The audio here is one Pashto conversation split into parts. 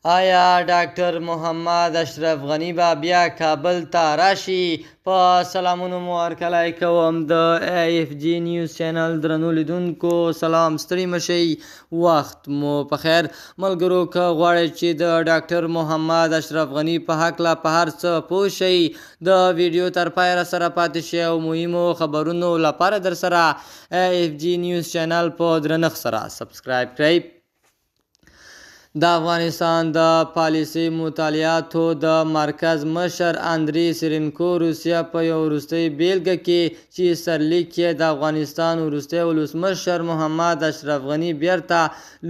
آیا ډاکټر محمد اشرف غني به بیا کابل ته راشي؟ په سلامونو مو هرکلی کوم د ایف جی نیوز چینل درنو لیدونکو. سلام، ستړي مشئ، وخت مو په خیر. ملګرو، که غواړئ چې د ډاکټر محمد اشرف غني په هکله په هر څه پوه شئ، د ویډیو تر پایه راسره پاتې شئ او مهمو خبرونو لپاره درسره ایف جی نیوز چینل په درنښت سره سبسکرایب کړئ. د افغانستان د پالیسي مطالعاتو د مرکز مشر اندری سرینکو روسیه په یو وروستۍ بیلګه کې چې سرلیک یې د افغانستان وروستی ولسمشر محمد اشرف غني بیرته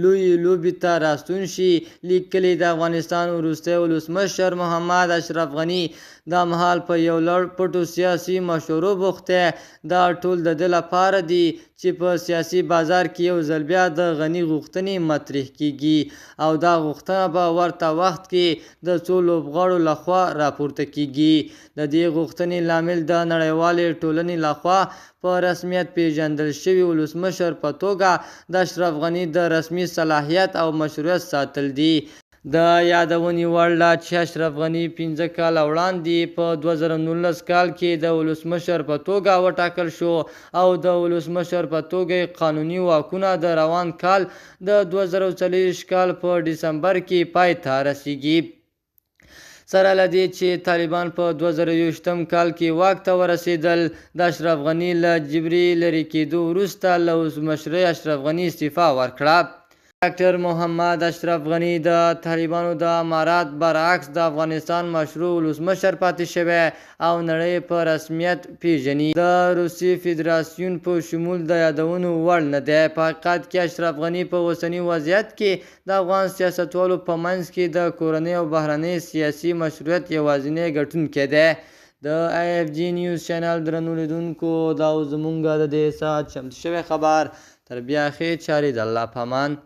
لویې لوبې ته راستون شي لیکلي، د افغانستان وروستی ولسمشر محمد اشرف غني دا مهال په یو لړ پټو سیاسي مشورو بوخت دی. دا ټول د ده لپاره دي چې په سیاسي بازار کې یو ځل بیا د غني غوښتنې مطرح کیږي او دا غوښتنه به ورته وخت کې د څو لوبغاړو لخوا راپورته کیږي. د دې غوښتنې لامل د نړیوالې ټولنې لخوا په رسمیت پیژندل شوي ولسمشر په توګه د اشرف غني د رسمي صلاحیت او مشروعیت ساتل دي. د یادونې وړ ده چې اشرف غني 5 کاله وړاندې په 2019 کال کې د ولسمشر په توګه وټاکل شو او د ولسمشر په توګه یې قانوني واکونه د روان کال د 2024 کال په ډسمبر کې پای ته رسیږي. سره له دې چې طالبان په 2021 کال کې واک ته ورسېدل، د اشرف غني له جبري لرې کېدو وروسته له ولسمشرۍ اشرف غني استعفا ورکړه. ډاکټر محمد اشرف غني د طالبانو د امارات برعکس د افغانستان مشروع ولسمشر پاتې شوی او نړۍ په رسمیت پیژني، د روسیې فدراسیون په شمول د یادونو وړ نه دی. په حقیقت کې اشرف غني په اوسني وضعیت کې د افغان سیاستوالو په منځ کې د کورنۍ او بهرنۍ سیاسي مشروعیت یوازینی ګټونکی دی. د ایف جی نیوز چینل درنو لیدونکو، دا و زمونږ د دې ساعت چمتو شوی خبر. تر بیا ښې چارې، د الله په امان.